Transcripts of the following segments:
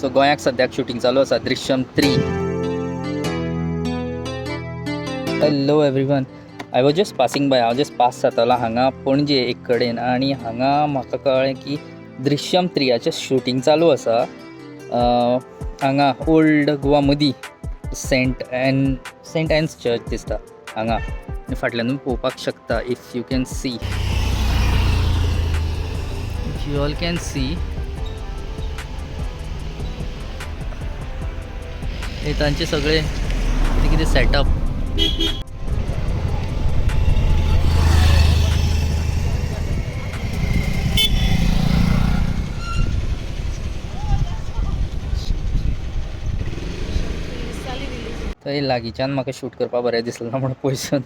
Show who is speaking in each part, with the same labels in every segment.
Speaker 1: So गोंयाक सद्याक shooting चालू आसा Drishyam 3. Hello everyone, I was just passing by. हांव जस्ट पास जातालो हांगा पणजे एक कडेन आनी हांगा म्हाका कळ्ळें की दृश्यम 3याचें शुटींग चालू आसा. हांगा ओल्ड गोवा मदीं सेंट एन्स चर्च दिसता हांगा आनी फाटल्यानूय पळोवपाक शकता. If you can see, if you all can see, हे तांचे सगळे कितें कितें सेटअप. थंय लागींच्यान म्हाका शूट करपाक बरें दिसलें ना म्हणून पयसून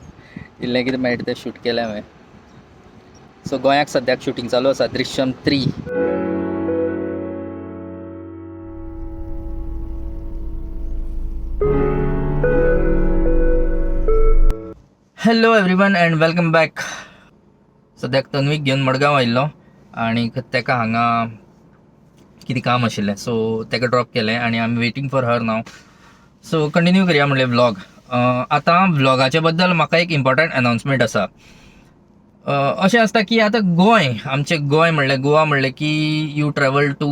Speaker 1: इल्लें कितें मेळटा तें शूट केलें हांवें. सो गोंयाक सद्याक शुटींग चालू आसा Drishyam 3. Hello everyone and welcome back. सद्याक तन्वीक घेवन मडगांव आयिल्लो आनी तेका हांगा कितें काम आशिल्लें, सो तेका ड्रॉप केलें आनी I am waiting for her now. So continue करया म्हणलें व्लॉग. आतां व्लॉगाचे बद्दल म्हाका एक इम्पॉर्टंट अनाउन्समेंट आसा. अशें आसता की आतां गोंय, आमचें गोंय म्हणलें, गोवा म्हणलें की you travel to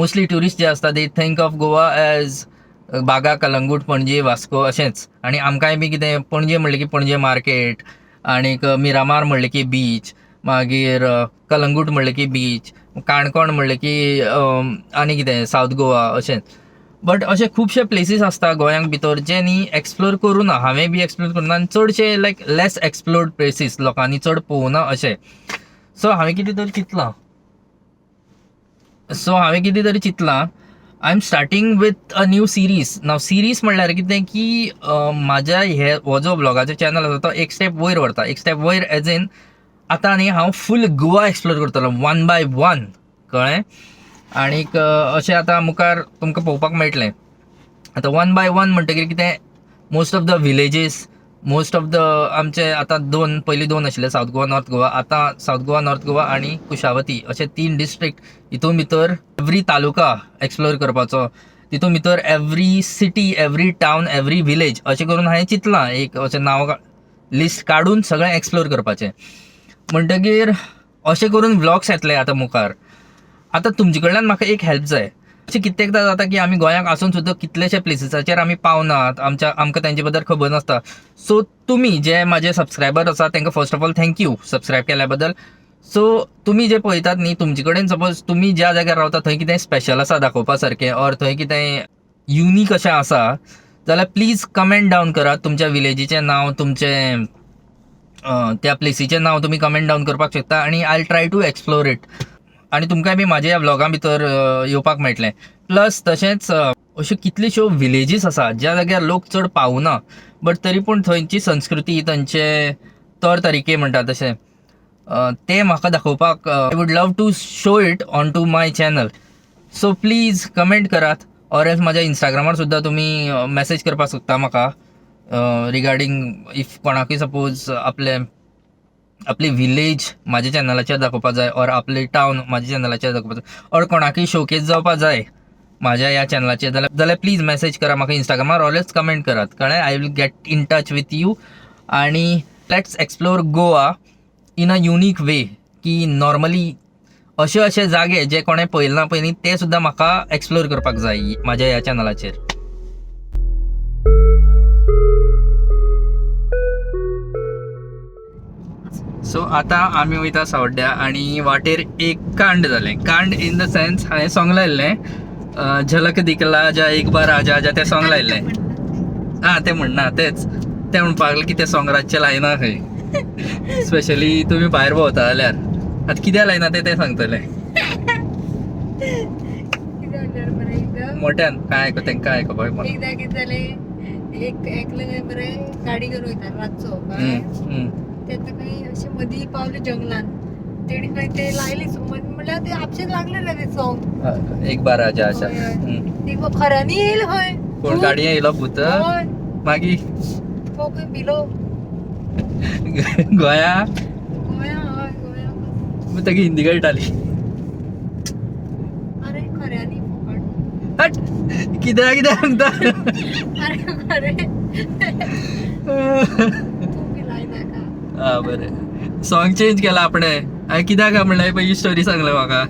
Speaker 1: mostly tourist जे आसता they think of Goa as Baga, Calangute, Panaji, Vasco अशेंच. आनी आमकांय बी कितें पणजे म्हणलें की पणजे मार्केट, आनीक मिरामार म्हणलें की बीच, मागीर कलंगूट म्हणलें की बीच, काणकोण म्हणलें की आनी कितें सावथ गोवा अशेंच. बट अशे खुबशे प्लेसीस आसता गोंयांक भितर जे न्ही एक्सप्लोर करूं ना, हांवें बी एक्सप्लोर करूं ना आनी चडशे लायक लेस एक्सप्लोर्ड प्लेसीस लोकांनी चड पळोवना अशे. सो हांवें कितें तरी चिंतलां, सो हांवें कितें तरी चिंतलां, I am starting with a new series. Now series म्हणल्यार कितें की म्हाज्या हे हो जो व्लॉगाचो चॅनल आसा तो एक स्टेप वयर व्हरता, एक स्टेप वयर एज इन आतां न्ही हांव फूल गोवा एक्सप्लोर करतलो वन बाय वन, कळ्ळें? आनीक अशें आतां मुखार तुमकां पळोवपाक मेळटलें. आतां वन बाय वन म्हणटकीर कितें, most of the villages, most of the आमचे आतां दोन, पयलीं दोन आशिल्ले सावथ गोवा नॉर्थ गोवा, आतां सावथ गोवा नॉर्थ गोवा आनी कुशावती अशे 3 डिस्ट्रिक्ट, हितून भितर एवरी तालुका एक्सप्लोर करपाचो, तितून भितर every city, every town, every village अशें करून हांवें चिंतलां एक अशें नांव लिस्ट काडून सगळें एक्सप्लोर करपाचें. म्हणटगीर अशें करून व्लॉग्स येतले आतां मुखार. आतां तुमचे कडल्यान म्हाका एक हेल्प जाय. अशें कित्येकदां जाता की आमी गोंयांक आसून सुद्दां कितलेशे प्लेसीसाचेर आमी पावनात, आमकां तेंचे बद्दल खबर नासता. सो तुमी जे म्हाजे सबस्क्रायबर आसा तांकां first of all thank you subscribe केल्या बद्दल. सो तुमी जे पळयतात न्ही, तुमचे कडेन सपोज तुमी ज्या जाग्यार रावता थंय कितें स्पेशल आसा दाखोवपा सारकें ऑर थंय कितें युनीक अशें आसा जाल्यार प्लीज कमेंट डावन करात. तुमच्या विलेजीचें नांव, तुमचें त्या प्लेसीचें नांव तुमी कमेंट डावन करपाक शकता आनी I try to explore it. आनी तुमकांय बी म्हाज्या ह्या व्लॉगां भितर येवपाक मेळटलें. प्लस तशेंच अश्यो कितल्योश्यो विलेजीस आसा ज्या जाग्यार लोक चड पावना, बट तरी पूण थंयची संस्कृती, थंयचे तौर तरिके म्हणटा तशें ते म्हाका दाखोवपाक I would love to show it on to my channel. So please comment करात ऑर एल्स म्हाज्या इंस्टाग्रामार सुद्दां तुमी मॅसेज करपाक शकता म्हाका रिगार्डींग if कोणाकूय सपोज आपले आपली विलेज म्हाज्या चॅनलाचेर दाखोवपाक जाय ऑर आपली टावन म्हाज्या चॅनलाचेर दाखोवपाक जाय ऑर कोणाकूय शोकेस जावपाक जाय म्हाज्या ह्या चॅनलाचेर जाल्यार प्लीज मॅसेज करा म्हाका इंस्टाग्रामार ऑर एल्स कमेंट करात, कळ्ळें? I will get in touch with you आनी let's explore Goa in a unique way की नॉर्मली अशे अशे जागे जे कोणें पळयले ना पयलीं ते सुद्दां म्हाका एक्सप्लोर करपाक जाय म्हाज्या ह्या चॅनलाचेर. सो आतां आमी वयता सावड्ड्या आनी वाटेर एक कांड जालें. कांड इन the sense हांवें सोंग लायिल्लें, झलक दिखला जा एक बार आजा जा तें सोंग लायिल्लें. आं तें म्हणना, तेंच तें म्हणपाक लागलें की तें सोंग रातचें लायना खंय, स्पेशली तुमी भायर भोंवता जाल्यार. आतां कित्याक लायना तें तें सांगतलें मोट्यान, कांय आयको तेंकां आयकोपाक.
Speaker 2: एकदां कितें जालें, एक एकलें बरें गाडी घेवन वयता रातचो, तेन्ना खंय अशें मदीं पावले जंगलान, तेणी खंय ते लायले म्हणल्यार ते आपशेच लागले रे ते सोंग,
Speaker 1: एक बार आजा आजा.
Speaker 2: खऱ्यांनी येयलें खंय
Speaker 1: कोण गाडयेन येयलो भूत, मागीर
Speaker 2: तो खंय भिलो
Speaker 1: गोंया
Speaker 2: गोंया, हय गोंया.
Speaker 1: ताका हिंदी कळटाली.
Speaker 2: अरे खऱ्यांनी फुकट.
Speaker 1: हट, कित्याक कित्याक सांगता?
Speaker 2: अरे अरे, तूं बी लाय नाका.
Speaker 1: हा, बरें, सॉंग चेंज केला आपणे. हांवें कित्याक काय म्हणल्यार पळय, ही स्टोरी सांगले म्हाका.